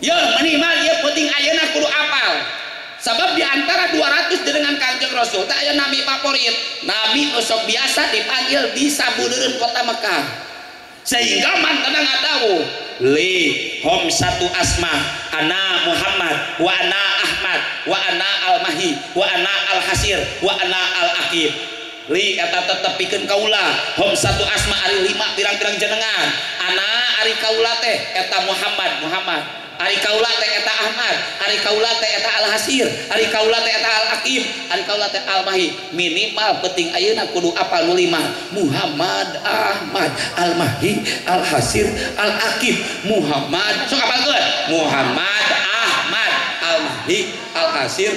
Ya minimal ieu penting ayeuna kudu apal. Sabab di antara 200 dengan Kangjeng Rasul teh aya nami favorit. Nabi nu sok biasa dipanggil di sabudeureun kota Mekah. Sehingga mantena ngadawuh li hom satu asma ana Muhammad wa ana Ahmad wa ana al-Mahi wa ana al-Hasir wa ana al-Aqib. Li eta tetep pikeun kaula hom satu asma ari lima pirang-pirang jenengan. Ana ari kaula teh eta Muhammad Muhammad. Ari kaula teh eta Ahmad, ari kaula teh eta Al-Hasir, ari kaula teh eta Al-Aqib, ari kaula teh Al-Mahi. Minimal penting ayeuna kudu apal nu lima. Muhammad, Ahmad, Al-Mahi, Al-Hasir, Al-Aqib. Muhammad, sok apalkeun. Muhammad, Ahmad, Al-Mahi, Al-Hasir.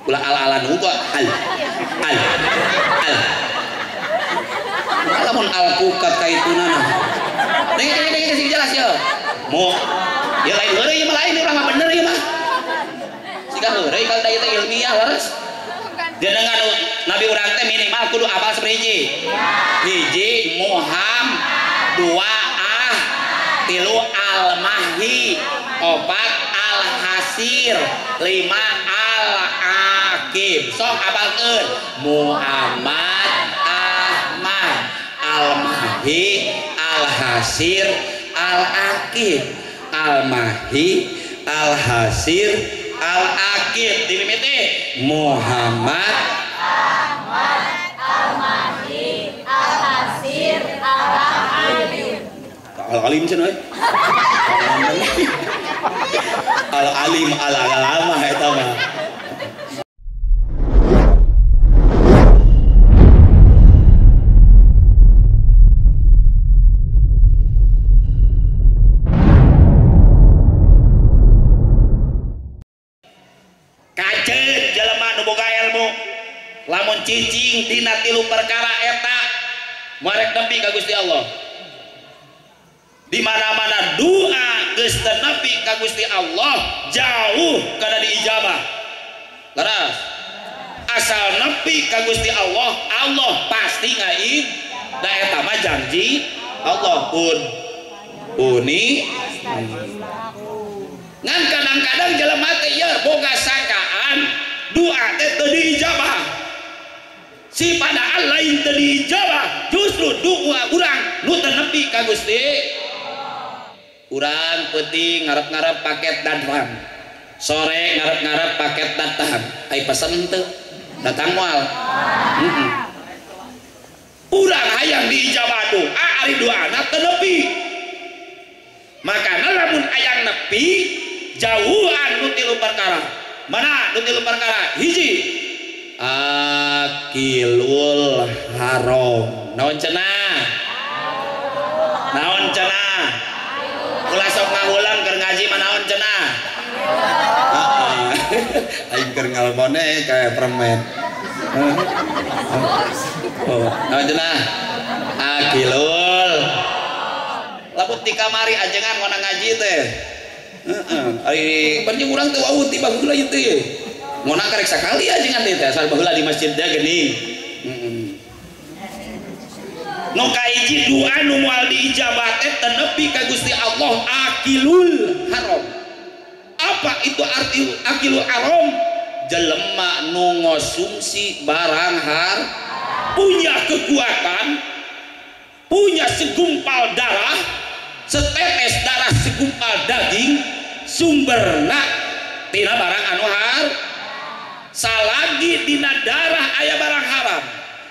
Ulah al-alan uga al al al. Lamun al-kukat kaitunana. Dengar sing jelas ya. Mu ya lain heureuy ieu mah lain urang mah bener ieu mah. Siga heureuy kalau teh ilmiah leres. Jenengan nabi urang teh minimal kudu apal saperhiji. Hiji Muhammad, dua Ah, tilu Al-Mahi, opat Al-Hasir, lima Al-Aqib. Sok apalkeun Muhammad, Ahmad, Al-Mahi, Al-Hasir, Al-Aqib. Al-Mahi, Al-Hasir, Al-Aqib. Dimimiti Muhammad, Ahmad, Al-Mahi, Al-Hasir, Al-Aqib. Al-Alim cenah euy. Al-Alim al-Alamah eta mah. Lamun cicing dina tilu perkara eta marek nepi ka Gusti Allah. Di mana-mana doa geus teu nepi ka Gusti Allah jauh kana diijabah. Leres. Asal nepi ka Gusti Allah, Allah pasti ngaib. Da eta mah janji Allah pun uni. Ngan kadang-kadang jelema teh ieu boga sangkaan doa teh teu diijabah. Si padahal lain teu diijabah, justru doa urang nu teu nepi ka Gusti. Urang peuting ngarep-ngarep paket datang. Sore ngarep-ngarep paket datang. Ai pesen teu? Datang moal. Urang hayang diijabah doa, ari doana teu nepi. Makana lamun hayang nepi jauhan nu tilu perkara. Mana nu tilu perkara? Hiji, akilul haram. Naon cenah? Naon cenah? Ulah sok ngahulang keur ngaji mah naon cenah? Heeh. Aing keur ngalbone kayak permen. Oh, naon cenah? Akilul. Lamun ti kamari ajengan ngona ngaji teh. Heeh, ari pan jeung urang teh wawuh ti baheula ieu teh. Ngona karek sakali ajengan teh asal baheula di masjid teh geuning. Heeh. Nu kahiji doa nu moal diijabah teh teu nepi ka Gusti Allah akilul haram. Apa itu arti akilul haram? Jelema nu ngosumsi barang har, punya kekuatan, punya segumpal darah, setetes darah segumpal daging, sumberna tina barang anu har. Salagi dina darah aya barang haram,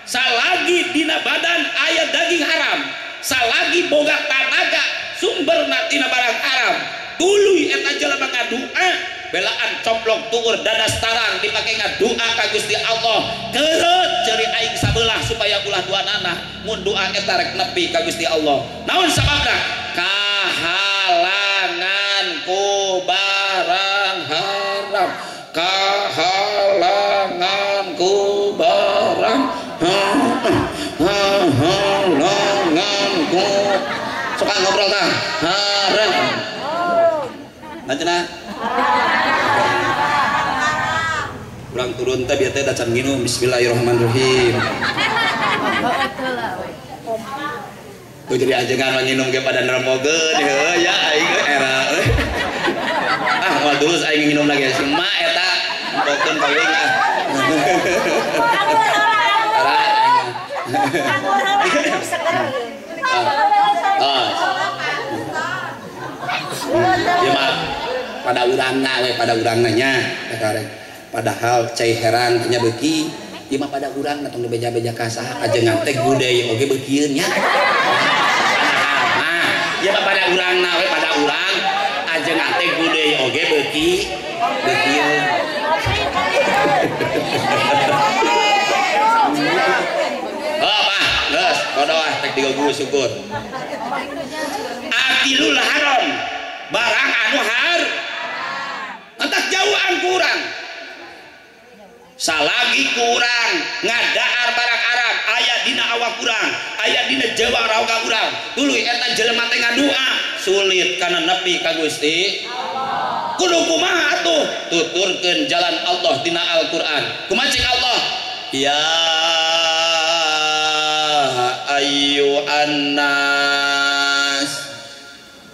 salagi dina badan aya daging haram, salagi boga tanaga sumberna tina barang haram. Tuluy eta jelema ngadua belaan coplok tuur dadas tarang dipake ngadua ka Gusti Allah. Keureut ceuri aing sabelah supaya ulah duanana mun doa eta rek nepi ka Gusti Allah. Naon sababna? Kahalangan ku barang haram, kahalangan ku barang halangan ku. Suka ngobrol tah haram. Nah cenah urang turun teh bieu teh da can nginum. Bismillahirrahmanirrahim. Tuh jadi ajengan mah nginum ge pada nermogeun heuh ya aing era euy. aing nginum lagi si emak eta empokeun ka uing ah. Ya mah pada urangna we pada urangna nya padahal cai herang nya beuki ieu mah pada urangna tong dibeja-beja ka saha ajengan teh gudei oge beukieun nya. Padahal mah ieu mah pada urangna we pada urang ajengan teh gudei oge beuki beukieun. Oh mah geus kodo ah tek digogu syukur. Akilul haram barang anu har entak jauhan kurang salagi kurang ngadahar barang Arab aya dina awak kurang aya dina jawa raoga urang tuluy eta jelema teh ngadua sulit kana nepi ka Gusti Allah kudu kumaha atuh tuturkeun jalan Allah dina Al-Qur'an kumaha cek Allah ya ayyuhan nas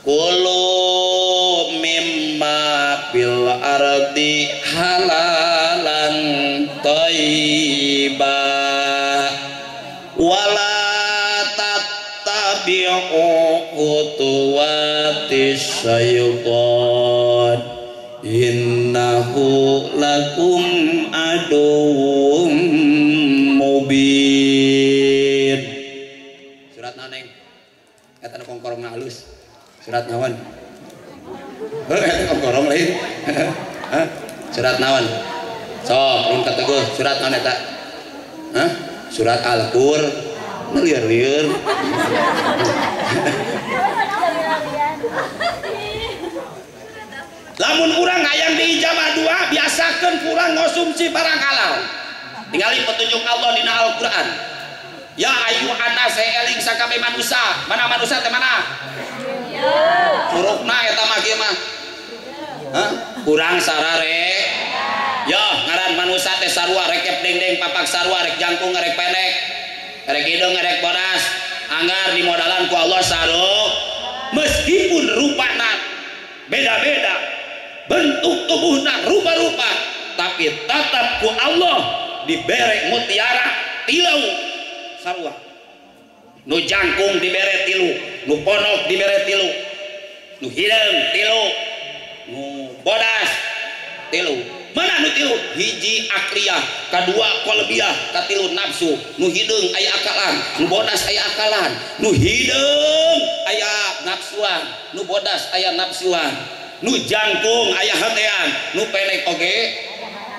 kulu mimma fil ardi halalan thayyiba wala tattabi'u khutuwatis syaitan innahu lakum aduwwum mubin. Surat naon neng? Eta nu kongkorong halus. Surat naon? Heuh eta kongkorong lain. Hah? Surat naon? Sok rung kateguh surat naon eta? Hah? Surat Al-Qur. Lieur-lieur. Lamun urang hayang diijabah doa biasakeun kurang ngonsumsi barang halal. Tingali petunjuk Allah dina Al-Qur'an. Ya ayyuhan nas eling sakabeh manusa. Mana manusa teh mana? Hurufna eta mah kieu mah. Hah? Kurang sarare. Ya ngaran manusa teh sarua rekep dengdeng papak sarua rek jangkung rek pendek. Rek hideung rek bodas. Anggar dimodalan ku Allah sarua. Meskipun rupana beda-beda, bentuk tubuhna rupa-rupa, tapi tetap ku Allah dibere mutiara tilu sarua. Nu jangkung dibere tilu, nu ponok dibere tilu, nu hideung tilu, nu bodas tilu. Mana nu tilu? Hiji akliyah, kadua qalbiyah, katilu nafsu. Nu hideung aya akalan, nu bodas aya akalan, nu hideung aya nafsuan, nu bodas aya nafsuan, nu jangkung aya hatean, nu pendek oge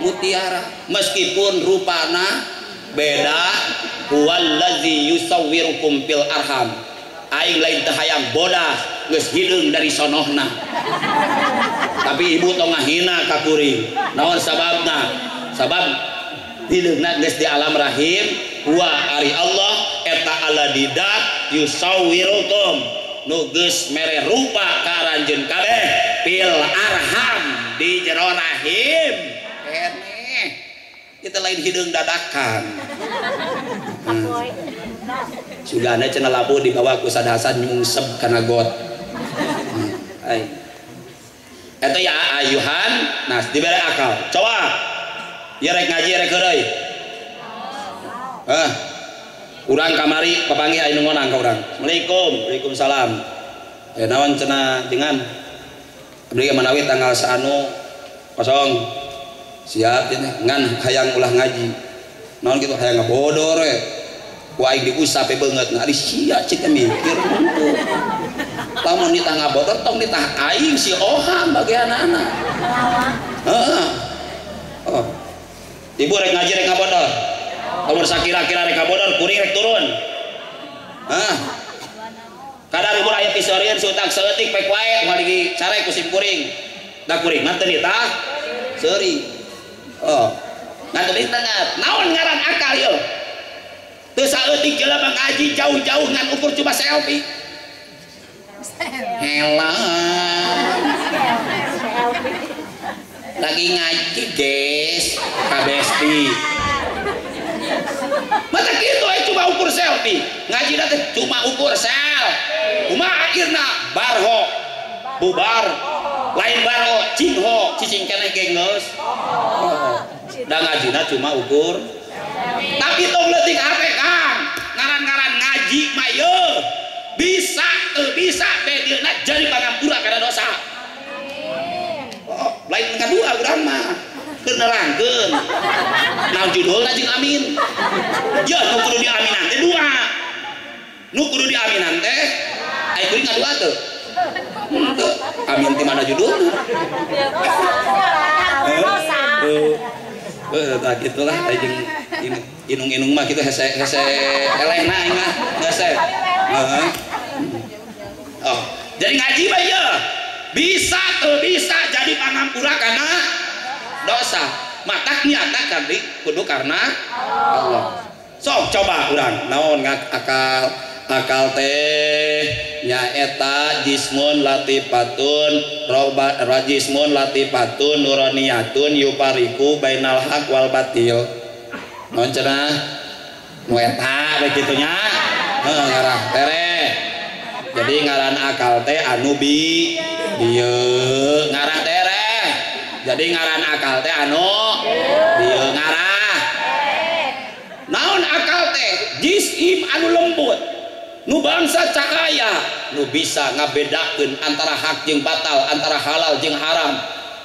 mutiara. Meskipun rupana beda, huwallazi yusawwirukum fil arham. Aing lain teu hayang bodas geus hideung dari sonohna. Tapi ibu tong ngahina ka kuring. Naon sababna? Sabab hideungna geus di alam rahim. Wa ari Allah eta aladidat yusawwirukum nu geus mere rupa ka aranjeun kabeh fil arham di jero rahim. Keneh kita lain hideung dadakan. Sugana cenah labuh dibawa ku sadasan nyungsep kana got. Ai. Eta ya ayuhan nas dibere akal. Coba. Ieu rek ngaji rek heureuy. Hah. Urang kamari papanggih aya nu ngonang ka urang. Assalamualaikum. Waalaikumsalam. Aya naon cenah dengan abdi manawi tanggal saanu kosong. Siap cenah ngan hayang ulah ngaji. Naon kitu hayang ngabodor we. Ku aing diusap beungeut ari sia cik mikir henteu. Lamun ditah ngabodor tong ditah aing si oham bagianana. Heeh. Oh. Ibu rek ngaji rek ngabodor. Lamun sakira-kira rek ngabodor kuring rek turun. Hah. Kadar ibu aya pisorieun sutak saeutik pek wae moal dicare ku sim kuring. Da kuring mah teu ditah seuri. Oh. Ngan teu ditah naon ngaran akal ieu? Teu saeutik jelema ngaji jauh-jauh ngan ukur cuma selfie. Hela. Lagi ngaji, guys, ka besti. Mata kitu aya cuma ukur selfie. Ngaji teh cuma ukur sel. Kumaha akhirna barho. Bubar. Lain barho, cingho cicing keneh ge geus. Da ngajina cuma ukur. Tapi tong leutik hate Kang, ngaran-ngaran ngaji mah yeuh bisa teu bisa bedilna jadi pangampura kana dosa. Oh, lain kadua urang mah keur nerangkeun. Naon judulna jeung amin. Yeuh nu kudu diaminan teh dua. Nu kudu diaminan teh ai kuring ngadua teu? Henteu. Amin ti mana judulna? Heeh, gitulah jeung inung-inung mah kitu hese hese elehna aing mah hese. Heeh. Oh, jadi ngaji mah ieu bisa teu bisa jadi pangampura kana dosa. Matak niatna kadi kudu karena Allah. Sok coba urang naon akal akal teh nyaeta jismun latifatun roba rajismun latifatun nuraniyatun yupariku bainal haq wal batil. Naon cenah nu eta we kitu nya heuh ngarah tere. Jadi ngaran akal teh anu bi dieu ngarah tere. Jadi ngaran akal teh anu dieu ngarah. Naon akal teh jisim anu lembut nu bangsa cahaya nu bisa ngabedakeun antara hak jeung batal, antara halal jeung haram,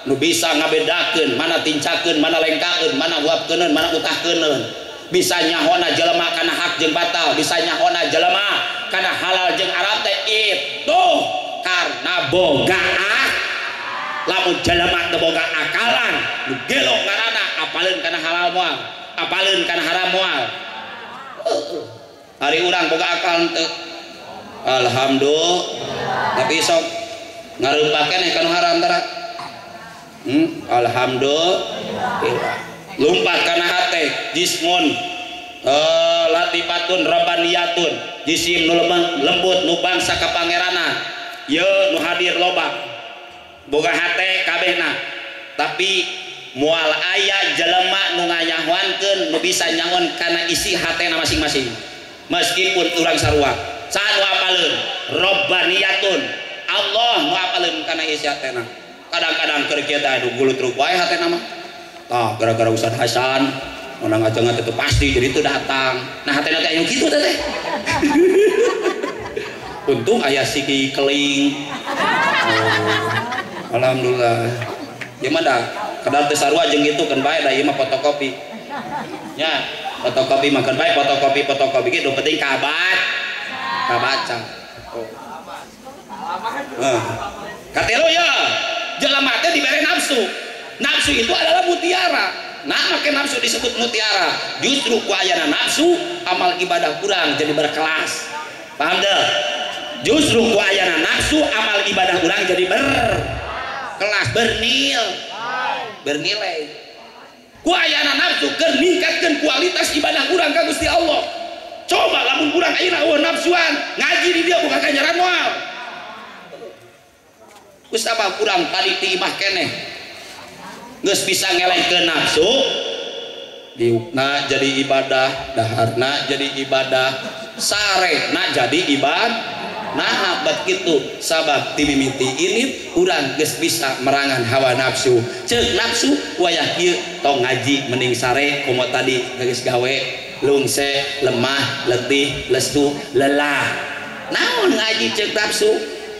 nu bisa ngabedakeun mana tincakeun, mana lengkakeun, mana huapkeuneun, mana utahkeuneun. Bisa nyahona jelema kana hak jeung batal, bisa nyahona jelema kana halal jeung haram teh itu karena boga lamun jelema teu boga akalan nu gelo ngaranna apaleun kana halal moal, apaleun kana haram moal. Hari urang boga akal teu. Alhamdulillah. Tapi sok ngareupak keneh kana haram tara. Alhamdulillah. Lumpat kana hate jismun latifatun rabbaniyatun jisim nu lembut nu bangsa kapangeranan. Ye nu hadir loba. Boga hate kabehna. Tapi moal aya jelema nu nganyahoankeun nu bisa nyangon kana isi hatena masing-masing. Meskipun urang sarua saha nu apaleun robbaniyatun Allah nu apaleun kana isi hatena. Kadang-kadang keur kieu teh aduh gulutruk wae hatena mah. Tah gara-gara Ustaz Hasan menang ajengan itu pasti jadi itu datang. Nah hatena teh aya kitu teh teh. Untung aya siki keling. Oh, alhamdulillah. Ieu mah da kadar teu sarua jeung kitu keun bae da ieu mah fotokopi. Nya fotokopi makan baik fotokopi fotokopi gitu penting kabat kabaca. Oh. Katelo ya jelema teh dibere nafsu. Nafsu itu adalah mutiara. Nah make nafsu disebut mutiara. Justru ku ayana nafsu amal ibadah kurang jadi berkelas. Paham deh? Justru ku ayana nafsu amal ibadah kurang jadi berkelas, bernil, bernilai. Ku ayana nafsu keur ningkatkeun kualitas ibadah urang ka Gusti Allah. Coba lamun urang ayeuna eueuh nafsuan, ngaji di dieu buka ganjaran moal. Geus apa urang tadi ti imah keneh. Geus bisa ngelehkeun nafsu, diukna jadi ibadah, daharna jadi ibadah, sarehna jadi ibadah. Nah bat kitu sabab ti mimiti ini urang geus bisa merangan hawa nafsu. Ceuk nafsu wayah kieu tong ngaji mending sare komo tadi geus gawe lungse lemah letih lesu lelah. Naon ngaji ceuk nafsu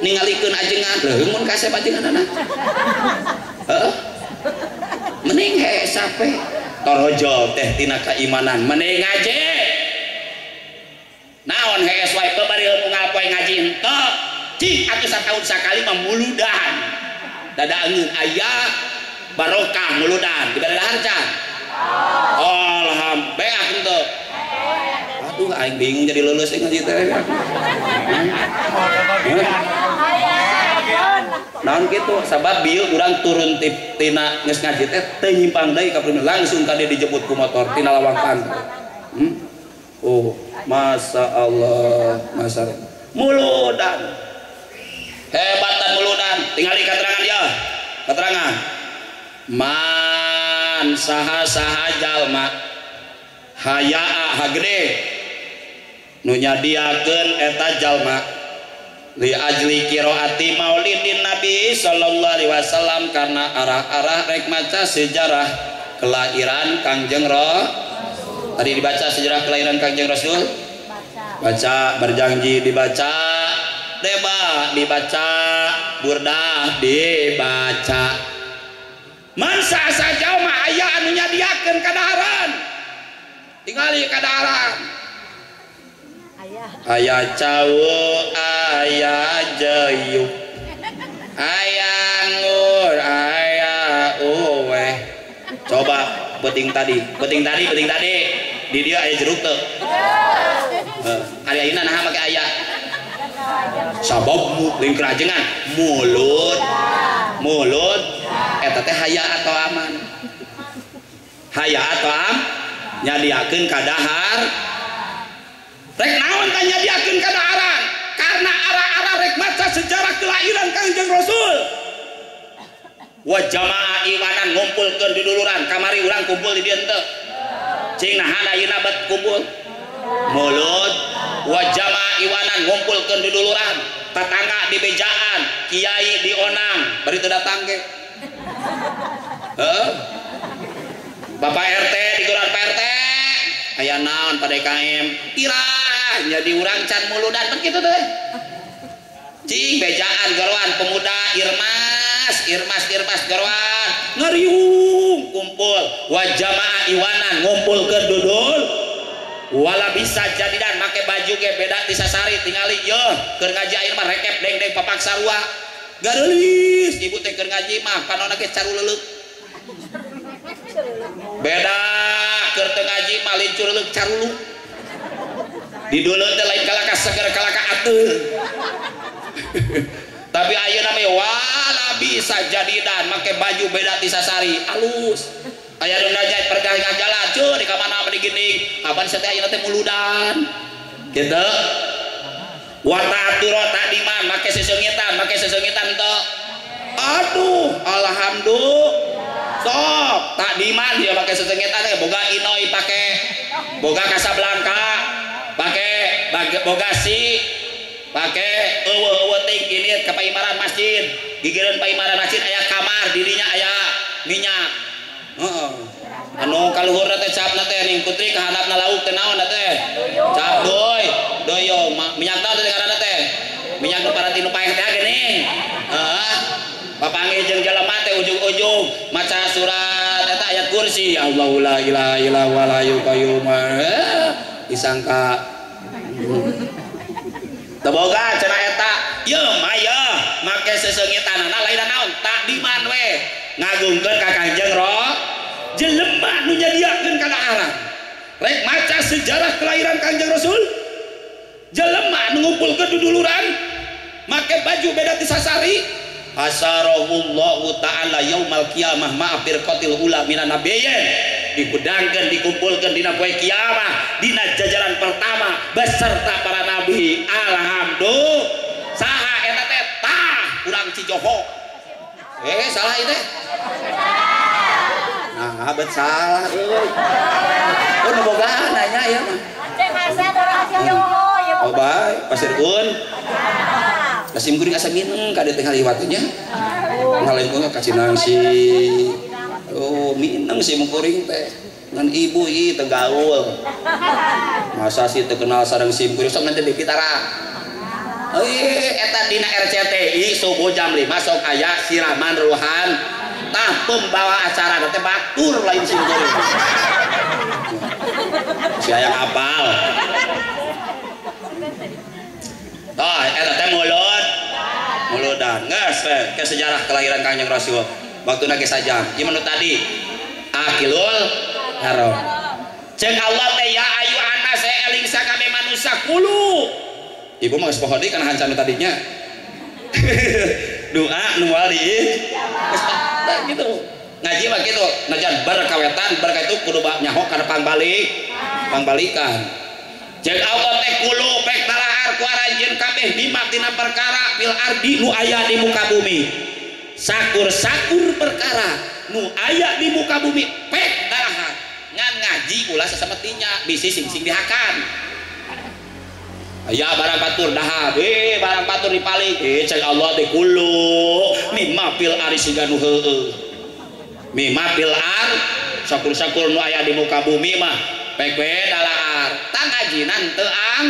ningalikeun ajengan leuheung mun kasep ajenganana. Heeh. Mending hese sape torojol teh tina keimanan mending ngaji. Naon hees wae babari unggal poe ngaji henteu cing atuh sataun sakali mah muludan dada eungeun aya barokah muludan dibere dahar can. Alhamdulillah beak henteu. Aduh aing bingung jadi lulus ngaji teh. Naon kitu sabab bieu urang turun tina geus ngaji teh teu nyimpang deui ka langsung ka dieu dijemput ku motor tina lawang kantor. Oh, masa Allah, masa muludan. Hebatan muludan. Tingali keterangan ya. Keterangan. Man saha saha jalma hayaa hagede nu nyadiakeun eta jalma Li ajli qiraati maulidin Nabi sallallahu alaihi wasallam karena arah-arah rek maca sejarah kelahiran Kangjeng Rasul. Tadi dibaca sejarah kelahiran Kangjeng Rasul? Baca, berjanji dibaca, deba dibaca, burdah dibaca. Mansa saja mah aya anu nyadiakeun kadaharan. Tingali kadaharan. Aya cau, aya jeyuk, aya ngur, aya uweh. Coba penting tadi, penting tadi, penting tadi. Di dia aya jeruk teu. Ari ayeuna naha make aya? Sabab lain kerajengan, mulut, mulut eta teh haya atau aman? Haya atau am? Nyadiakeun kadahar. Rek naon teh nyadiakeun kadaharan? Karena arah-arah rek maca sejarah kelahiran Kangjeng Rasul. Wa jamaah iwanan ngumpulkeun diduluran, kamari urang kumpul di dieu henteu. Cing naha ayeuna bet kumpul? Mulut. Wa jamaah iwanan ngumpulkeun diduluran, tetangga di bejaan, kiai di onang, bari teu datang ge. Heeh. Bapak RT diguran Pak RT. Aya naon pada KM? Irah jadi urang can muludan kan kitu teh. Cing bejaan geroan pemuda irmas, irmas, irmas geroan ngariung kumpul wa jamaah iwanan ngumpulkeun dudul. Wala bisa jadidan make baju ge beda ti sasari tingali yeuh keur ngaji ayeuna mah rekep deng-deng papak sarua. Gareulis ibu teh keur ngaji mah panonna ge caruleuleup. Beda keur teu ngaji mah lincur leuk caruluk. Di dulur teh lain kalaka seger kalaka ateuh. Tapi ayeuna mah wala bisa jadidan make baju beda ti sasari alus. Aya nu najat perdagangan jalan cuy di kamana mah digini. Apan teh ayeuna teh muludan. Gitu. Wa ta'aturo ta'diman make seseungitan teu. Aduh, alhamdulillah. Sok, takdiman dia pakai sesengitan teh boga inoi pake, boga Casablanca pake, boga si pake eueuh-eueuh ting ini ka paimaran masjid, gigireun paimaran masjid aya kamar dirinya aya minyak. Heeh. Anu kaluhurna teh capna teh ning putri kahandapna lauk teh naon teh? Cap doy, doyo minyak naon teh ngaranna teh? Minyak nu paranti nu paeh teh geuning. Heeh. Papanggih jeung jelema teh ujung-ujung maca surat eta ayat kursi Allahu la ilaha illa huwal hayyul qayyum disangka teu boga cenah eta yeuh mah yeuh make seseungitanana lain naon takdiman we ngagungkeun ka Kangjeng Rasul jelema nu nyadiakeun kadaharan rek maca sejarah kelahiran Kangjeng Rasul jelema nu ngumpulkeun duduluran make baju beda ti sasari asarahullahu ta'ala yaumal qiyamah ma'a firqatil ula minan nabiyyin dihudangkeun dikumpulkeun dina poe kiamah dina jajaran pertama beserta para nabi. Alhamdulillah. Saha eta teh tah urang Cijoho. Salah ieu teh. Nah, bet salah euy. Oh, nu bogaan nanya ieu mah. Cek Hasan urang Cijoho ieu. Oh, bae Pasir Kun. Kasim kuring asa mineng ka dieu teh ngaliwat nya. Ngalengkung ka Cinangsi. Oh, mineng si kuring teh. Ngan ibu ieu teu gaul. Masa sih teu kenal sareng sim kuring sok nanti dikitara. Euy, eta dina RCTI subuh jam 5 sok aya siraman ruhan. Tah pembawa acara teh batur lain sim kuring. Si hayang apal. Toh, eta teh mulut. Muludan. Geus we ke sejarah kelahiran Kangjeng Rasul. Waktuna ge sajam. Ieu mah nu tadi. Akilul haram. Ceuk Allah teh ya ayu anas eling sakabeh manusia kulu. Ibu mah geus poho deui kana hancan nu tadinya. Doa nu moal di geus gitu. Ngaji mah kitu, najan berkawetan, berka itu kudu nyaho kana pangbalik. Pangbalikan. Ceuk Allah teh kulu pek talahar ku aranjeun kabeh bima tina perkara fil ardi nu aya di muka bumi. Sakur-sakur perkara nu aya di muka bumi pek talahar. Ngan ngaji ulah sasametinya bisi sing-sing dihakan. Aya barang batur dahar, barang batur dipaling, cek Allah teh kulu mimma fil ari siga nu heueuh. Mimma fil ar sakur-sakur nu aya di muka bumi mah pek we dalaar. Tang ngajinan teu ang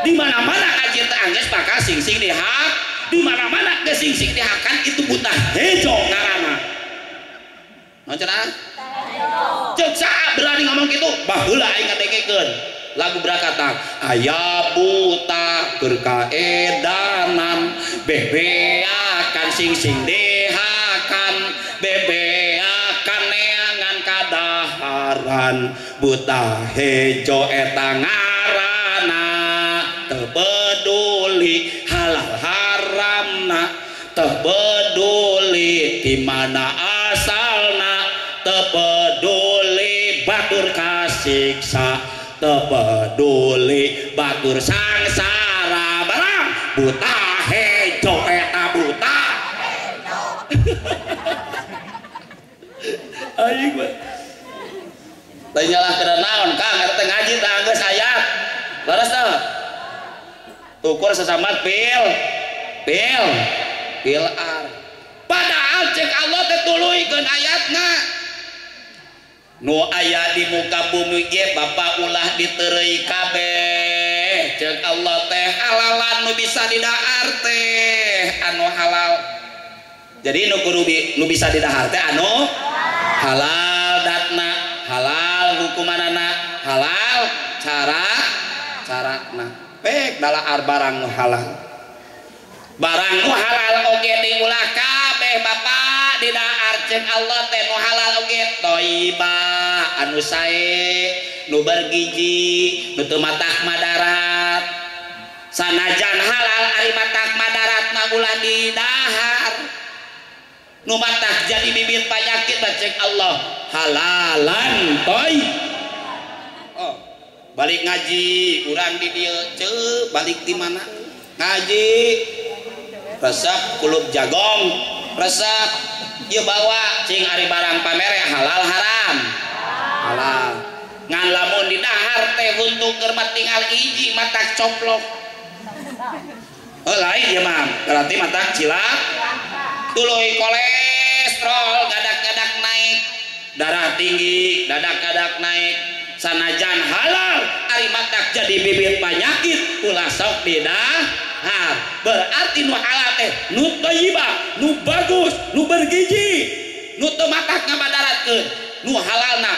di mana-mana ngaji teh anggeus bakal sing-sing dihak, di mana-mana geus sing-sing dihakan itu buta hejo ngaranna. Naon cenah? Ceuk saha berani ngomong kitu? Baheula aing ngadengekeun. Lagu berakata aya buta keur kaedanan bebeakan sing-sing dehakan bebeakan neangan kadaharan buta hejo eta ngaranna teu peduli halal haramna teu peduli di mana asalna teu peduli batur kasiksa teu peduli batur sangsara barang buta hejo eta buta hejo. Aing mah teu nyalahkeun naon Kang eta teh ngaji teh geus ayat leres teh tukur sesambat pil pil pil ar padahal cek Allah teh tuluykeun ayatna nu aya di muka bumi ge bapak ulah diteureuy kabeh ceuk Allah teh halalan nu bisa didahar teh anu halal. Jadi nu kudu nu bisa didahar teh anu halal datna, halal hukumanana, halal cara carana. Pek dalaar barang nu halal. Barang nu halal oge diulah kabeh bapak didahar ceuk Allah teh nu halal oge thayyibah anu sae nu bergizi nu teu matak madarat. Sanajan halal ari matak madarat mah ulah didahar. Nu matak jadi bibit penyakit ceuk Allah halalan toy. Oh, balik ngaji urang di dieu ceu balik di mana ngaji resep kulub jagong resep ieu bawa cing ari barang pamere halal haram halal ngan lamun didahar teh untuk keur tinggal hiji matak coplok. Oh lain ieu mah berarti matak cilak tuluy kolesterol gadak-gadak naik darah tinggi dadak-gadak naik. Sanajan halal ari matak jadi bibit penyakit ulah sok didahar. Berarti nu halal teh nu thayyibah nu bagus nu bergizi nu teu matak ngabadaratkeun. Nu halalna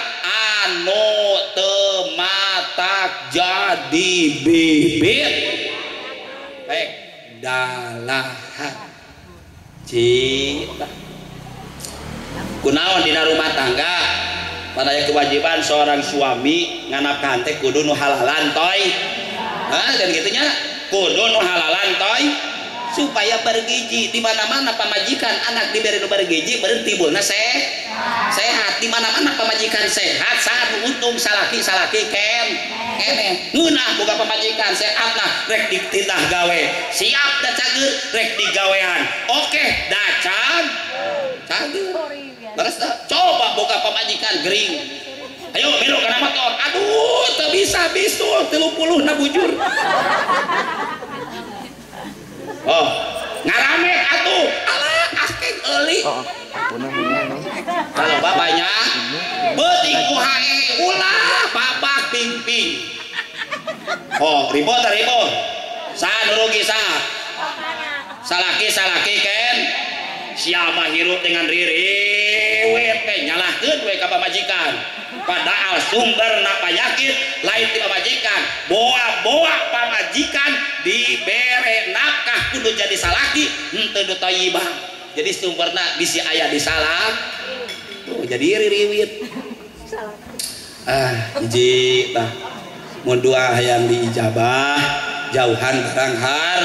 anu teu matak jadi bibit baik dalahar cita. Kunaon dina rumah tangga pada kewajiban seorang suami nganapkahan teh kudu nu halalan toy. Hah, dan gitunya kudu nu halalan toy supaya bergizi. Di mana-mana pamajikan anak diberi nu bergizi beureum timbulna sehat. Di mana-mana pamajikan sehat saat untung salaki-salaki ken keneh ngeunah boga pamajikan sehat nah rek dititah gawe siap da cager rek digawean oke da cager. Terus coba boga pamajikan gering ayo milu kana motor aduh teu bisa bisul 30 na bujur. Oh ngaramek atuh alah akeng euli. Kalau bapaknya beuting uhae ulah babak pingping. Oh ribut ribut saha nu rugi saha salaki salaki ken siapa hirup dengan ririwit teh nyalahkeun we ka pamajikan padahal sumberna penyakit lain ti pamajikan. Boa-boa pamajikan dibere nafkah kudu jadi salaki henteu nu thayyibah. Jadi sumberna bisi aya di salah tuh jadi ririwit. Ah hiji tah mun doa hayang diijabah jauhan barang har.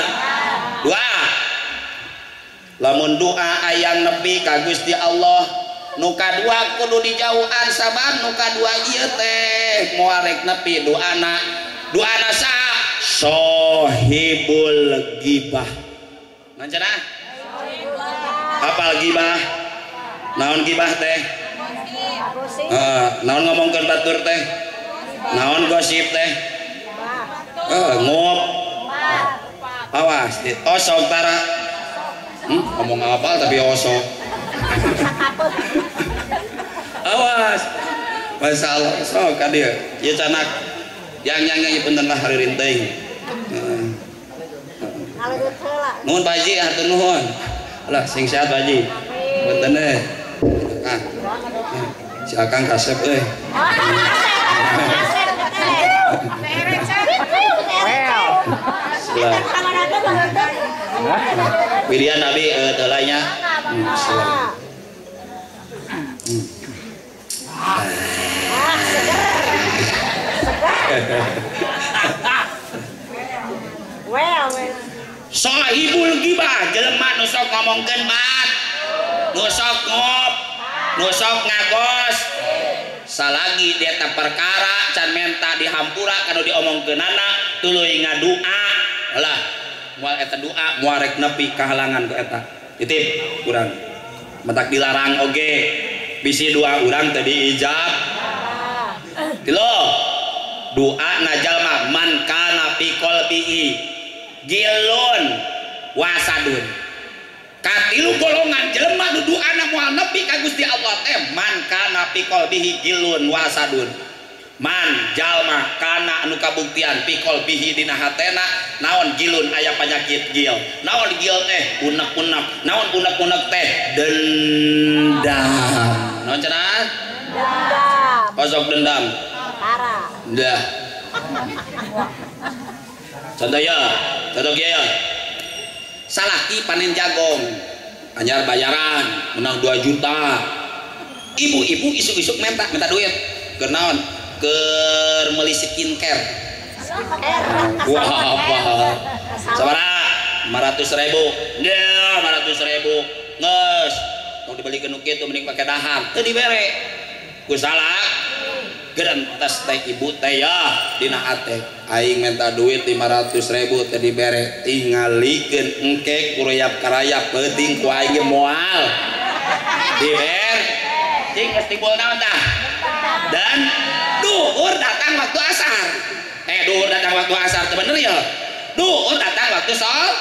Dua lamun doa ayang nepi ka Gusti Allah nu kadua kudu dijauhan sabab nu kadua ieu teh moal rek nepi doana. Doana saha? Sohibul gibah. Naon cenah? Apal gibah? Naon gibah teh? Naon ngomongkeun batur teh? Naon gosip teh? Ngup Awas, osok tara. Ngomong apa tapi osok. Awas. Masalah sok ka dieu. Ieu canak yang punten lah hari rinteng. Nuhun Pak Haji, hatur nuhun. Alah sing sehat Pak Haji. Punten eh. Ah. Si Akang kasep euy. Pilihan Nabi teu nya. Sohibul ghibah jelema nu sok ngomongkeun bat, nu sok ngop, nu sok ngagos. Salagi dia ta perkara can menta dihampura kanu diomongkeunana tuluy ngadua. Lah, moal eta doa moal rek nepi kahalangan ku eta. Titip urang. Matak dilarang oge. Bisi doa urang teu diijab. Tilu. Doa na jalma man kana fi qalbihi gilun wasadun. Katilu golongan jelema nu doana moal nepi ka Gusti Allah teh man kana fi qalbihi gilun wasadun. Man jalma kana anu kabuktian fi qalbihi dina hatena naon gilun aya penyakit gil. Naon gil teh unek-unek, naon unek-unek teh dendam. Naon cenah? Dendam. Osok dendam. Parah. Dah. Contoh ya, contoh ya. Salaki panen jagong, anyar bayaran, menang 2 juta. Ibu-ibu isuk-isuk minta duit. Keur naon? Keur meuli skincare. Wah, apa? Sabaraha? 500.000. Nya, 500.000. Geus, tong dibelikeun nu kitu mending pake dahar. Teu dibere. Ku salah. Gerentes teh ibu teh ya dina hate. Aing minta duit 500.000 teu dibere, tingalikeun engke kurayap karayap peuting ku aing ge moal. Diber. Cing geus timbul naon tah? Dan duhur datang waktu asar. Duhur datang waktu asar teu bener ya? Duhur datang waktu sholat.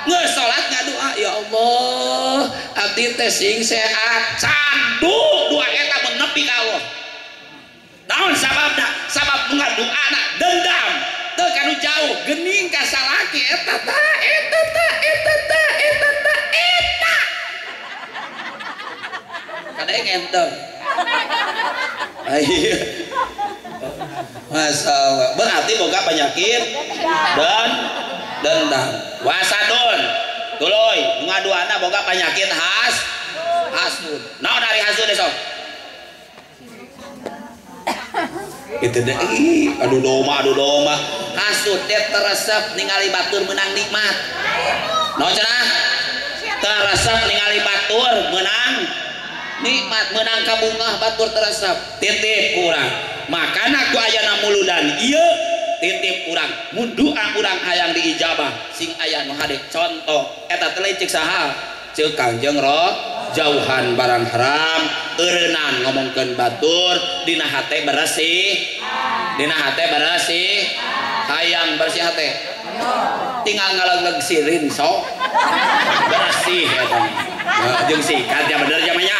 Geus salat ngadoa, ya Allah, abdi teh sing sehat. Candu doa eta mun nepi ka Allah. Naon sababna? Sabab nu ngadoana dendam. Teu kanu jauh geuning ka salaki eta ta eta ta eta ta eta ta eta. Kadaeng enteng. Masalah berarti boga penyakit dan dendam. Wasadun tuluy ngaduana boga penyakit has hasud. Naon ari hasud sok? Itu deh, aduh doma, aduh doma. Hasud teh teresep ningali batur menang nikmat. Naon cenah? Teresep ningali batur menang nikmat, menang kabungah batur teresep. Titip urang. Makana ku ayana muludan ieu titip urang. Mun doa urang hayang diijabah sing aya nu hade. Contoh eta teh ceuk saha? Ceuk Kangjeng Roh. Jauhan barang haram, eureunang ngomongkeun batur, dina hate beresih, dina hate beresih, hayang bersih hate. Tinggal ngalegleg sirin sok bersih eta. Jeung sikat ya bener jamanya.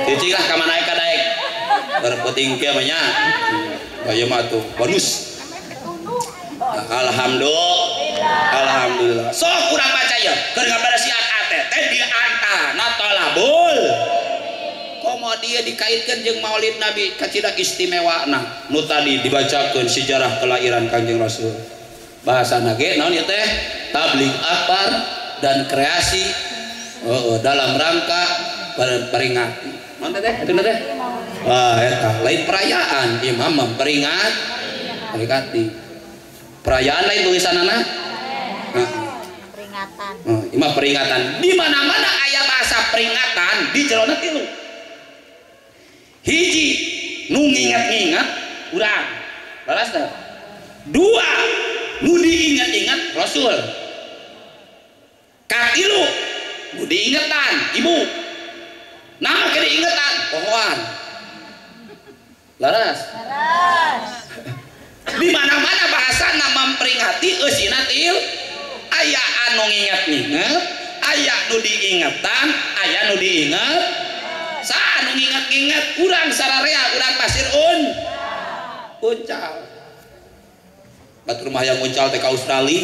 Cicing lah ka mana ka daek. Berputing kieu mah nya. Aya mah tuh bonus. Alhamdulillah. Alhamdulillah. Sok kurang baca ya. Keur ngaberesihan ate teh di antara tolabul. Komo dia dikaitkeun jeung Maulid Nabi kacida istimewana. Nu tadi dibacakeun sejarah kelahiran Kangjeng Rasul. Bahasana ge naon ieu teh? Tabligh akbar dan kreasi dalam rangka peringatan. Naon teh? Itu teh? Wah, eta lain perayaan, imam memperingat peringati. Perayaan lain tulisanana. Peringatan. Imah peringatan. Di mana-mana aya bahasa peringatan di jerona tilu. Hiji nu nginget-nginget urang. Balas teh. Dua nu diinget-inget Rasul. Katilu nu diingetan ibu. Nah, ke diingetan pohoan. Laras. Laras. Di mana-mana bahasana memperingati eusina til aya anu nginget-nginget, aya nu diingetan, aya nu diinget. Sa anu nginget-nginget urang sararea urang Pasir Uncal. Batur mah yang uncal teh ka Australia.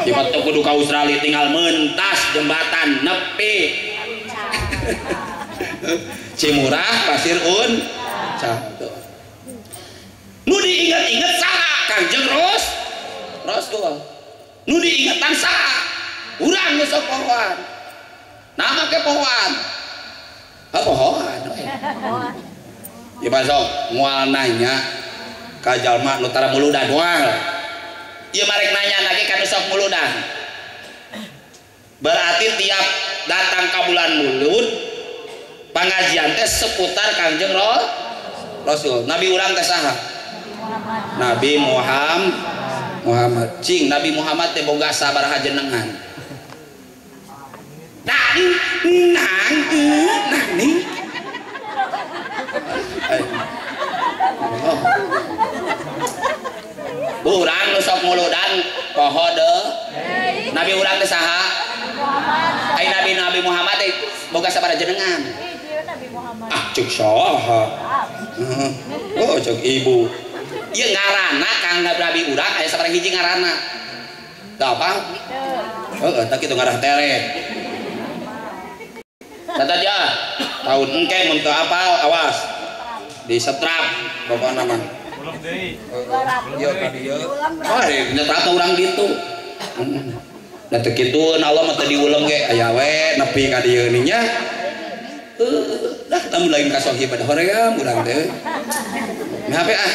Di teu kudu ka Australia tinggal mentas jembatan nepi. Cimurah Pasir Uncal. Nu diinget-inget saha Kangjeng Rasul. Nu diingetan saha? Urang nu sok pohoan. Nama ke pohoan. Ah pohoan we. Ya basok moal nanya ka jalma nu tara muludan moal. Ieu marek nanya lagi ka nu sok muludan. Berarti tiap datang ka bulan Mulud pengajian teh seputar Kangjeng Rasul. Nabi urang teh saha? Nabi Muhammad. Cing Nabi Muhammad teh boga sabaraha jenengan. Nang nang nang ning. Urang nu sok muludan poho deui. Nabi urang teh saha? Ai Nabi Muhammad teh boga sabaraha jenengan. Ah cek saha? Oh cek ibu. Ieu ngaranna Kang Nabi urang aya sabaraha hiji ngaranna. Teu apa? Heeh, tah kitu ngarah tere. Catat ya. Tahun engke mun teu apal awas. Disetrap pokona mah. Ulem deui. Ieu ka dieu. Oh, nyetrap urang ditu. Da teu kitueun Allah mah teu diulem ge aya we nepi ka dieu nya. Heuh, dah tamu lain ka sohib pada hoream urang teh. Meh ah.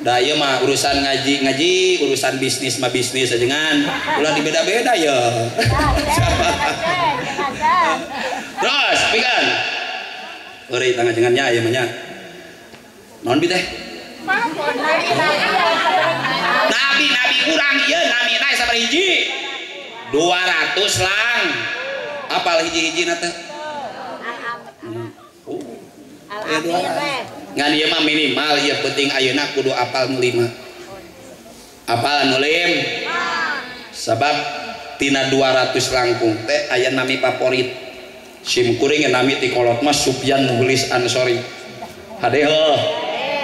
Da ieu mah urusan ngaji-ngaji, urusan bisnis mah bisnis ajengan. Ulah dibeda-beda ya. Terus, pikeun. Eureui tangan-tangannya ieu mah nya. Naon bi teh? Nabi-nabi urang ieu namina sabaraha hiji? 200 lang. Apal hiji-hijina teh? Ngan ieu mah minimal ieu penting ayeuna kudu apal nu 5. Apal nu 5. Sabab tina 200 langkung teh aya nami favorit. Sim kuring nami ti kolot mah Sufyan Muhlis Ansori. Hade heuh.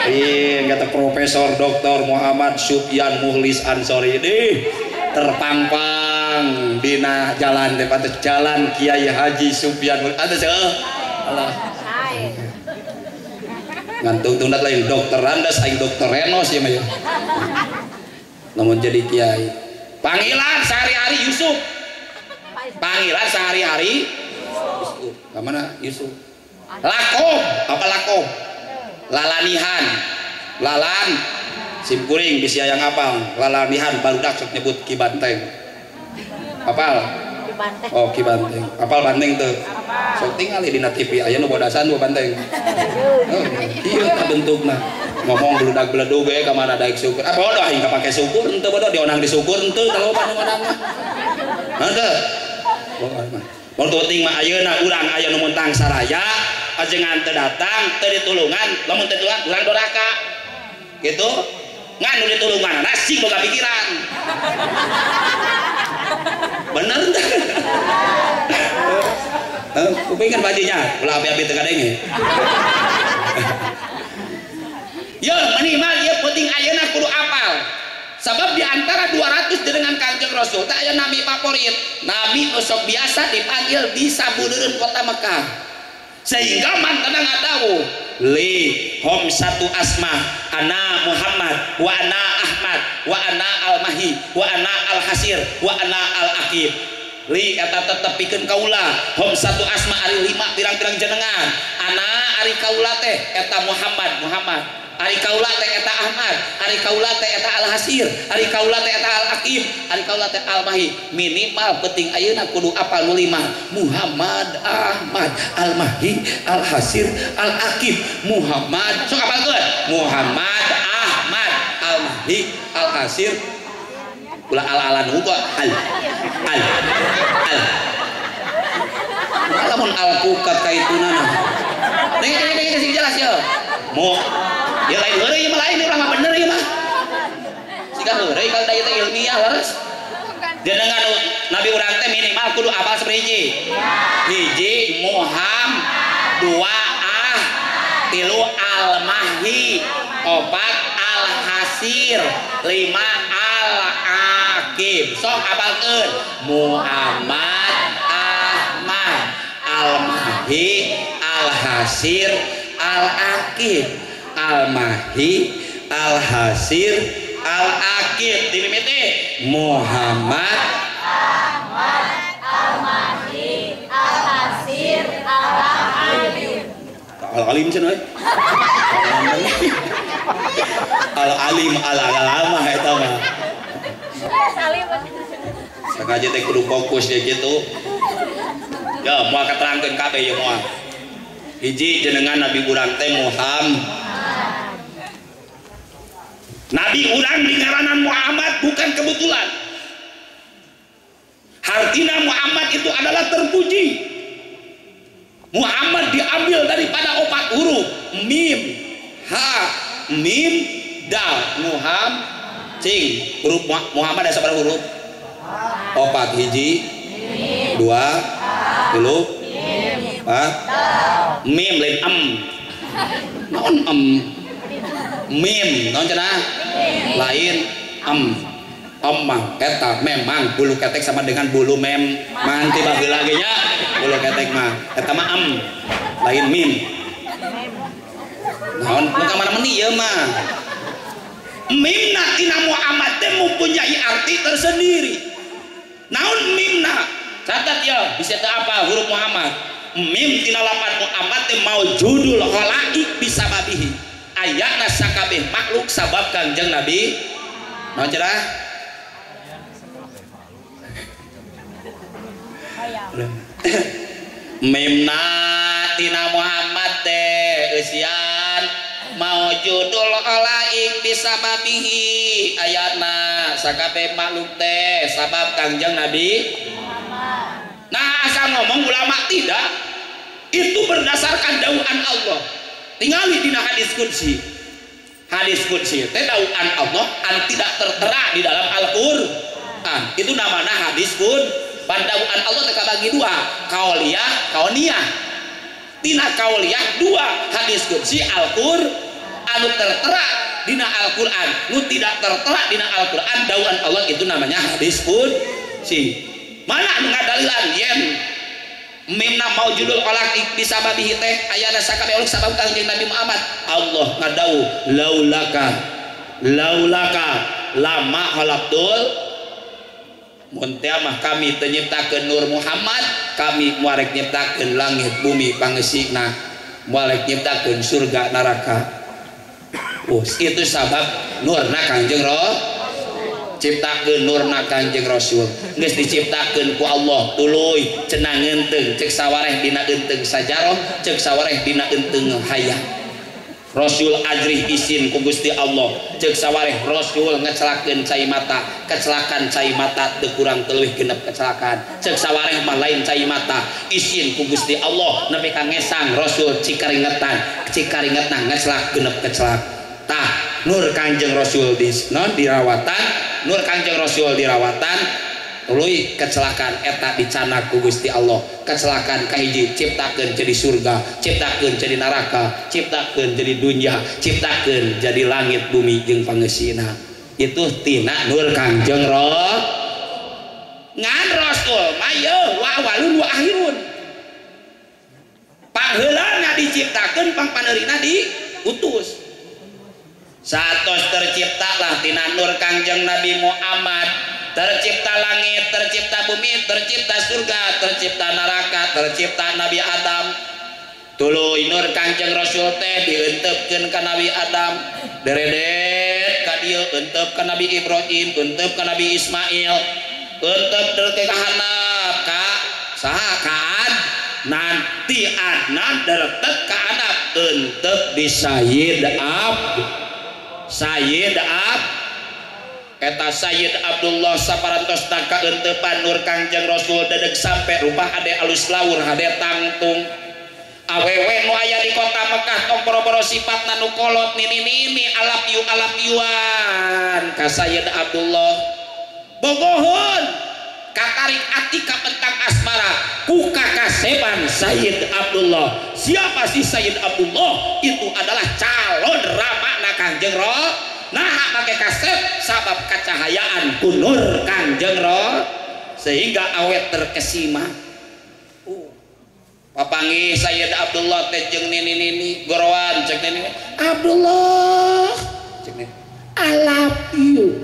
Ih, kata Profesor Dr. Muhammad Sufyan Muhlis Ansori dih terpampang dina jalan teh pantes jalan Kiai Haji Sufyan Muhlis. Heuh. Allah. Ngantung tundat lain dokter Randas aing dokter Renos ya mah ya. Namun jadi kiai. Panggilan sehari-hari Yusuf. Panggilan sehari-hari Yusuf. Ka mana Yusuf? Lakob, apa lakob? Lalanihan. Lalan sim kuring bisi hayang apal. Lalanihan barudak sok nyebut Ki Banteng. Apal? Oh, Ki Banteng. Apal banteng teu? Sok tingali dina TV aya nu bodasan dua banteng. Ieu tah bentukna. Ngomong bludak bledug we ka mana daek syukur. Ah bodoh aing kapake syukur henteu bodoh dionang disyukur henteu kalau nu ngonang mah. Henteu. Mun penting mah ayeuna urang aya nu muntang saraya ajengan teu datang teu ditulungan, lamun teu ditulungan urang doraka. Gitu. Ngan nu ditulungan sing boga pikiran. Bener teh? Kupingkan bajunya, ulah api-api teu kadenge. Yo minimal ieu penting ayeuna kudu apal. Sabab di antara 200 dengan Kangjeng Rasul teh aya nami favorit. Nabi nu sok biasa dipanggil di sabudeureun kota Mekah. Sehingga mantena ngadawuh, li hom satu asma ana Muhammad wa ana Ahmad wa ana al-Mahi wa ana al-Hasir wa ana al-Aqib. Li eta tetep pikeun kaula hom satu asma ari 5 pirang-pirang jenengan. Ana ari kaula teh eta Muhammad Muhammad, ari kaula teh eta Ahmad, ari kaula teh eta Al-Hasir, ari kaula teh eta Al-Aqib, ari kaula teh Al-Mahi. Minimal penting ayeuna kudu apal nu 5. Muhammad, Ahmad, Al-Mahi, Al-Hasir, Al-Aqib. Muhammad sok apalkeun. Muhammad, Ahmad, Al-Mahi, Al-Hasir. Ulah al-alan uga al al al. Lamun al-kukat kaitunana. Nih, nih, nih, sing jelas ya. Mu Ya lain heureuy ieu mah lain urang mah bener ieu mah. Siga heureuy kalau teh ilmiah leres. Jenengan nabi urang teh minimal kudu apal saperhiji. Hiji Muhammad, dua ah, tilu Al-Mahdi, opat Al-Hasir, lima Al-Aqib. Sok apalkeun Muhammad, Ahmad, Al-Mahdi, Al-Hasir, Al-Aqib. Al-Mahdi, Al-Hasir, Al-Aqib. Dimimiti Muhammad, Ahmad, Al-Mahdi, Al-Hasir, Al-Aqib. Al-Alim cenah euy. Al-Alim al-Alamah eta mah. Sengaja teh kudu fokus ya gitu. Ya moal katerangkeun kabeh ieu moal. Hiji jenengan nabi urang teh Muhammad. Nabi urang dingaranan Muhammad bukan kebetulan. Hartina Muhammad itu adalah terpuji. Muhammad diambil daripada opat huruf mim, ha, mim, dal. Muhammad cing huruf Muhammad ada sabaraha huruf? Opat. Hiji, dua, tilu, empat, mim lain em. Naon em? Mim naon cenah? Lain em. Em mah eta memang bulu ketek sama dengan bulu mem. Manti baheula ge nya bulu ketek mah eta mah em lain mim. Naon nu ka mana meni ieu mah. Mimna tina Muhammad teh mempunyai arti tersendiri. Naon mimna? Catat ya, bisa teu apa huruf Muhammad. Mim tina lapan Muhammad teh maujudul khalaik bisababihi. Ayana sakabeh makhluk sabab Kangjeng Nabi. Naon cenah? Mimna tina Muhammad teh eusian maujudul khalaik bisababihi. Ayana sakabeh makhluk teh sabab Kangjeng Nabi. Nah asal ngomong ulama tidak, itu berdasarkan dawuhan Allah. Tingali dina hadis qudsi. Hadis qudsi teh dawuhan Allah an tidak tertera di dalam Al-Qur'an. Itu namanya hadis qudsi. Pandawuhan Allah teh kabagi dua, kauliyah, kauniyah. Tina kauliyah dua, hadis qudsi Al-Qur'an anu tertera dina Al-Qur'an, nu tidak tertera dina Al-Qur'an dawuhan Allah itu namanya hadis qudsi. Mana nu ngadalilan yen mimna maujudul khalaqi bisababihi teh ayana sakabeh uluk sabab Kangjeng Nabi Muhammad. Allah ngadawuh laulaka laulaka lama khalaqtul mun teh mah kami teu nyiptakeun Nur Muhammad, kami moal rek nyiptakeun langit bumi pangeusina, moal rek nyiptakeun surga neraka. Oh, itu sabab nurna Kangjeng Roh ciptakeun nurna Kangjeng Rasul. Geus diciptakeun ku Allah tuluy cenah ngeunteung ceuk sawareh dina eunteung sajaroh, ceuk sawareh dina eunteung hayat. Rasul ajrih isin ku Gusti Allah, ceuk sawareh Rasul ngecelakeun cai mata, kecelakaan cai mata teu kurang teu leuwih genep kecelakaan. Ceuk sawareh mah lain cai mata, isin ku Gusti Allah nepi ka ngesang Rasul cikaringetan, cikaringetna ngecelak genep kecelak. Tah nur Kangjeng Rasul di non dirawatan, nur Kangjeng Rasul dirawatan tuluy kecelakaan eta dicanak ku Gusti Allah. Kecelakaan kahiji ciptakeun jadi surga, ciptakeun jadi neraka, ciptakeun jadi dunia, ciptakeun jadi langit bumi jeung pangeusina. Itu tina nur Kangjeng Roh. Ngan Rasul mah yeuh wa awalun wa akhirun. Pangheulana diciptakeun pangpaneurina diutus. Satos terciptalah tina nur Kangjeng Nabi Muhammad, tercipta langit, tercipta bumi, tercipta surga, tercipta neraka, tercipta Nabi Adam. Tuluy nur Kangjeng Rasul teh dieuntepkeun ka Nabi Adam, deredet ka dieu euntep ka Nabi Ibrahim, euntep ka Nabi Ismail, euntep deui ka handap ka saha ka Adnan, ti Adnan deretet ka handap euntep di Sayyid Ab Sayyid Ab eta Sayyid Abdullah saparantosna kaeuntepan nur Kangjeng Rasul dedeg sampe rupa hade alus lawur hade tangtung. Awewe nu aya di kota Mekah tong boro-boro sifatna nu kolot nini-nini alap yu alap yuan ka Sayyid Abdullah. Bogoheun katarik ati ka pentang asmara ku kakaseban Sayyid Abdullah. Siapa sih Sayyid Abdullah? Itu adalah calon ramana Kangjeng Ro. Nah make kasep sabab kacahayaan ku nur Kangjeng Ro sehingga awet terkesima. Papanggih Sayyid Abdullah teh jeung nini-nini gorowan cek nini Abdullah cek nini I love you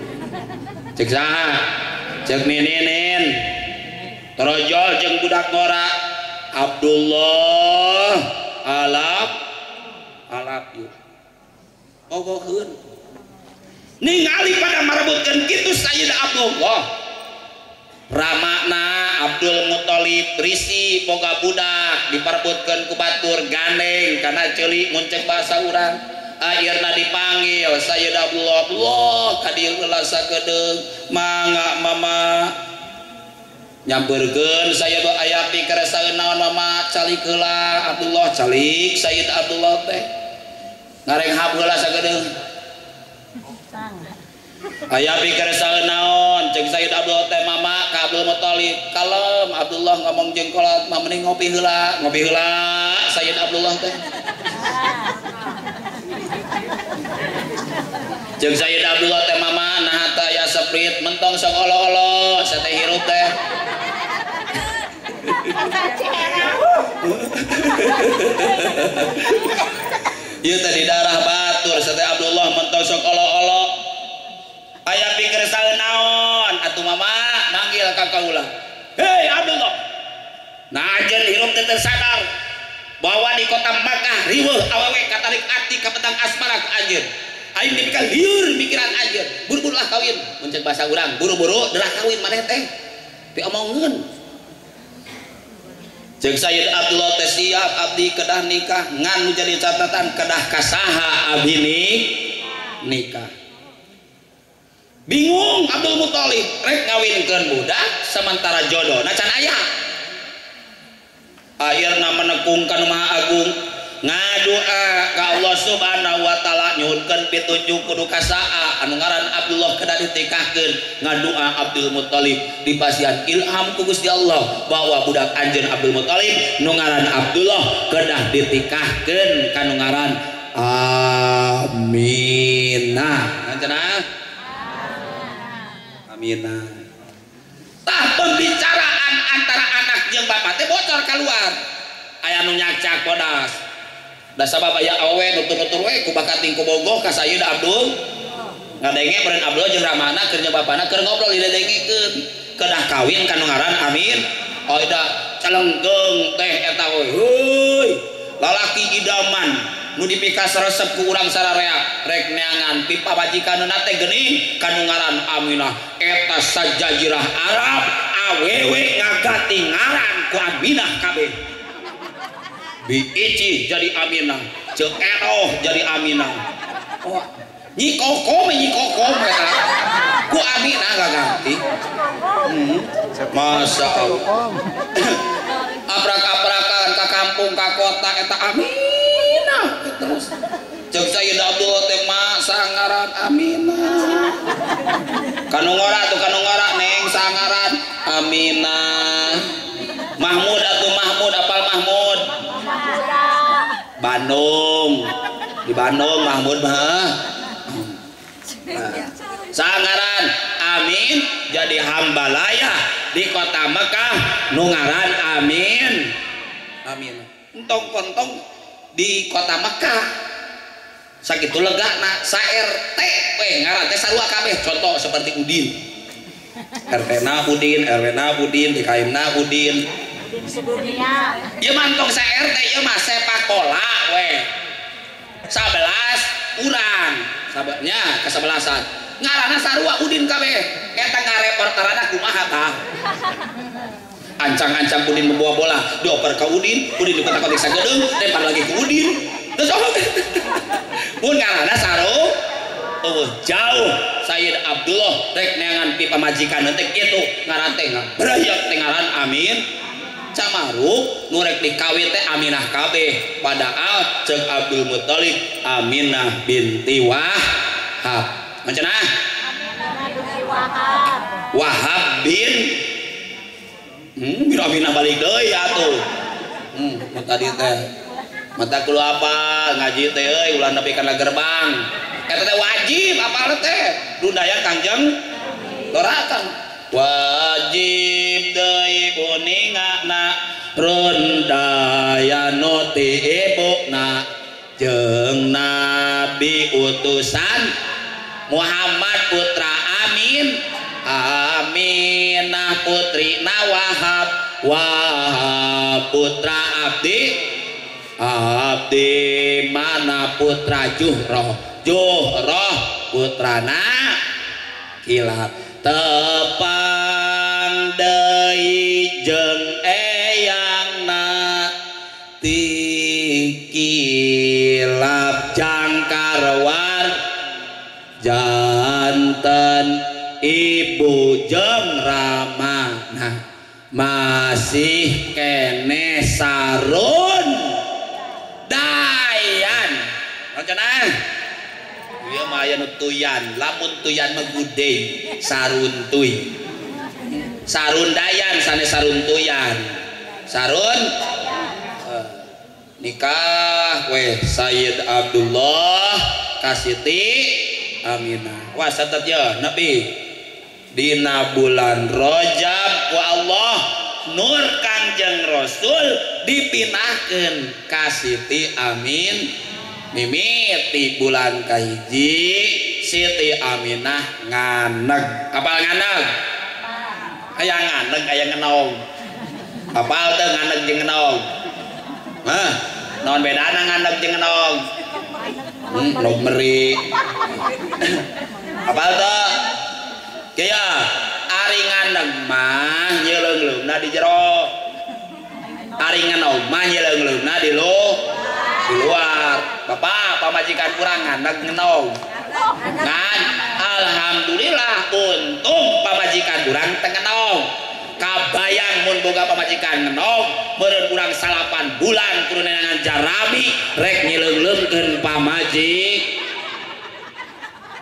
cek saha cek nini-nin torojol jeung budak ngora Abdullah I love you bogoheun ningali pada marebutkeun kitu Sayyid Abdullah Ramakna Abdul Muthalib risi boga budak diperebutkeun ku batur gandeng kana ceuli mun cek bahasa urang akhirna dipanggil Sayyid Abdullah Abdullah ka dieu heula sakedeung mangga mama nyampeurkeun Sayyid aya pikeresaeun naon mama calik heula Abdullah calik Sayyid Abdullah teh ngarenghap heula sakedeung aya pikeresaeun naon cek Sayyid Abdullah teh mama ka Abdul Muthalib kalem Abdullah ngomong jeung kolot mah mending ngopi heula Sayyid Abdullah teh jeung Sayyid Abdullah teh mama nah teh aya seprit mentong sok olo-olo sateh hirup teh ieu teh di darah batur sateh Abdullah mentong sok olo-olo aya pikeresaeun naon atuh mama manggil ka kaula hei Abdullah nah anjeun hirup teh teu sadar bahwa di kota Makkah riweuh awewe katarik ati ka petang asmara ku anjeun aing dipikal lieur mikiran anjeun buru-buru lah kawin mun cek bahasa urang buru-buru delah kawin maneh teh diomongeun cek Sayyid Abdullah teh siap abdi kedah nikah ngan nu jadi catatan kedah kasaha abdi nikah. Bingung Abdul Muthalib rek ngawinkeun budak sementara jodohna can aya. Akhirna menekung ka Nu Maha Agung ngadua ka Allah Subhanahu wa taala nyuhunkeun pitunjuk kudu ka saa anu ngaran Abdullah kedah ditikahkeun. Ngadua Abdul Muthalib dipasihan ilham ku Gusti Allah bahwa budak anjeun Abdul Muthalib nu ngaran Abdullah kedah ditikahkeun ka nu ngaran Aminah. Cenah Aminah. Tah pembicaraan antara anak jeung bapak teh bocor keluar. Aya nu nyacak bodas. Da sabab aya awewe nutur-nutur we ku bakating ku bogoh ka Sayyid Abdul. Ngadenge beureun Abdul jeung ramana keur jeung bapana keur ngobrol didengekeun. Kedah kawin ka nu ngaran Amin. Oh da calengkeung teh eta we. Heuy, lalaki idaman nu dipikas resep ku urang sararea rek neangan pipa majikanna teh geuning ka nu ngaran Aminah eta sajajirah Arab awewe ngaganti ngaran ku Aminah kabeh biici jadi Aminah Ceuk Eroh jadi Aminah oh nyi kokom eta ku Aminah ngaganti Masya Allah aprak-aprakan ka kampung ka kota eta Aminah terus cek Sayyid Abdullah teh ma sangaran Aminah kanu ngora tuh kanu ngora neng sangaran Aminah Mahmud atuh Mahmud apal Mahmud Bandung di Bandung Mahmud mah sangaran Amin jadi hambalaya di kota Mekah nu ngaran Amin Amin entong kontong di kota Mekah sakitu legana sa RT we ngaran teh sarua kabeh contoh seperti Udin RT na Udin RW na Udin DKM na Udin sedunia ieu mah entong sa RT ieu mah sepak bola we 11 urang sabnya kesebelasan ngaranna sarua Udin kabeh eta ngareporterana kumaha tah ancang-ancang Udin membawa bola dioper ke Udin, Udin dikotak-kotak sagedeung lempar lagi ke Udin terus oh mun ngaranna saru eueuh jauh Sayyid Abdullah rek neangan pi pamajikan teh kitu ngaran teh ngabrayak teh ngaran Amin Camaruk nu rek dikawin teh Aminah kabeh. Padahal ceuk Abdul Muthalib Aminah binti Wahab. Mancenah? Aminah binti Wahab. Wahab bin bin Aminah balik deui atuh. Tadi teh mata kudu apal ngaji teh euy ulah nepi kana gerbang. Eta teh wajib apal teh. Rundayan Kangjeng Lorakan. Wajib deui kuningana rundaya nu ti ibuna jeung nabi utusan Muhammad putra Amin Aminah putri Wahab Wahab putra Abdi Abdi mana putra Juhroh Juhroh putrana Kilab tepang deui jeung eyangna ti Kilab jangkarwar janten ibu jeung ramana masih kene sarun dayan cenah ieu mah aya nu tuyan lamun tuyan mah gudeng sarun tuy sarun dayan sanes sarun tuyan sarun nikah weh Sayyid Abdullah ka Siti Aminah. Wah satet ye nepi dina bulan Rajab wa Allah nur Kangjeng Rasul dipinahkeun ka Siti Amin. Mimiti bulan kahiji Siti Aminah nganeg. Apal nganeg? Aya nganeg aya ngenog. Apal teu nganeg jeung ngenog? Hah? Naon bedana nganeg jeung ngenog? Nog meri. Apal teu? Kieu ari nganeg mah nyeuleung-leungna di jero. Ari ngenog mah nyeuleung-leungna di luar. Bapak pamajikan kurang nganeg ngenog. Ngan alhamdulillah untung pamajikan kurang teu ngenog. Kabayang mun boga pamajikan ngenog meureun urang 8 bulan kudu neangan jarabi rek nyileungleungkeun pamajik.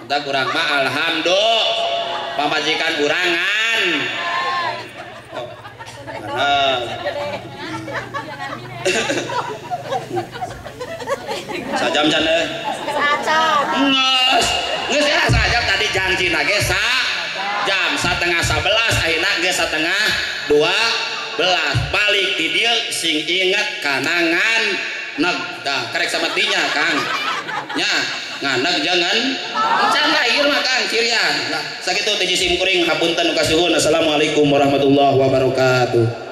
Entah kurang mah alhamdulillah pamajikan kurangan. Nganeg. Sajam can deh. Sajam. Nges, nges ya sajam tadi janji nage sa jam 10:30 ayeuna geus 11:30 balik di dieu sing inget kana nganeg dah karek samatinya Kang. Nya nganeg jangan can lahir mah Kang cirian. Nah sakitu teh sim kuring hapunten kasuhun. Assalamualaikum warahmatullahi wabarakatuh.